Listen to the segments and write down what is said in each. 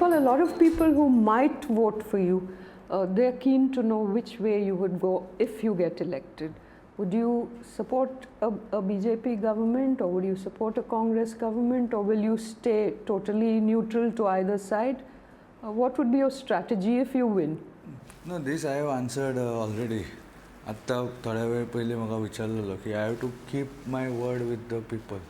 Well, a lot of people who might vote for you, they're keen to know which way you would go if you get elected. Would you support a BJP government, or would you support a Congress government, or will you stay totally neutral to either side? What would be your strategy if you win? No, this I have answered already. आत्तां थोड्या वेळ पयलीं म्हाका विचारलेलो की I have to keep my word with the people.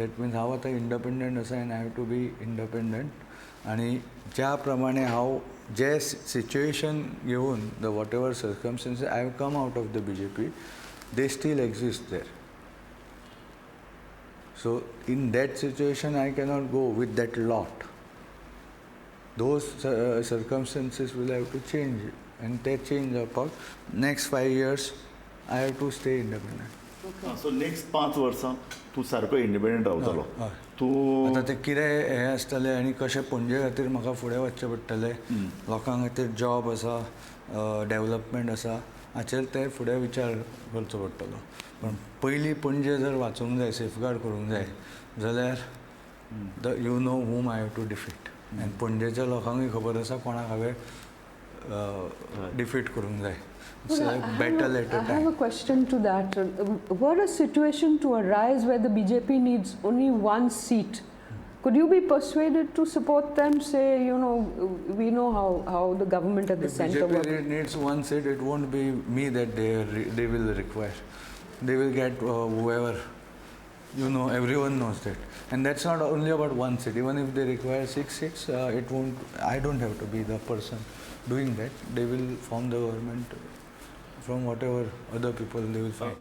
That means हांव आतां independent आसा and I have to be independent. आनी ज्या प्रमाणे हांव जे सिच्युएशन घेवन, the whatever circumstances I have come out of the BJP, they still exist there. So in that situation I cannot go with that lot. Those circumstances will have to change, and ते change जावपाक next 5 years I have to stay independent. So next 5 वर्सां तूं सारको independent रावतलो? हय. तूं आतां ते कितें हें आसतलें आनी कशें पणजे खातीर म्हाका फुडें वचचें पडटलें, लोकां खातीर जॉब आसा, डेवलपमेंट आसा, हाचेर ते फुडें विचार करचो पडटलो. पूण पयलीं पणजे जर वाचूंक जाय, सेफगार्ड करूंक जाय जाल्यार the you know whom I have to defeat, आनी पणजेच्या लोकांकूय खबर आसा कोणाक हांवें डिफीट करूंक जाय. Well, I have battle at a I have time. A question to that. Were a situation to arise where the BJP needs only one seat, could you be persuaded to support them? Say, we know how the government at the If center BJP works. Needs one seat, it won't be me that they will require. They will get whoever. Everyone knows that. And that's not only about one seat. Even if they require six seats, it won't. I don't have to be the person doing that. They will form the government from whatever other people they will find.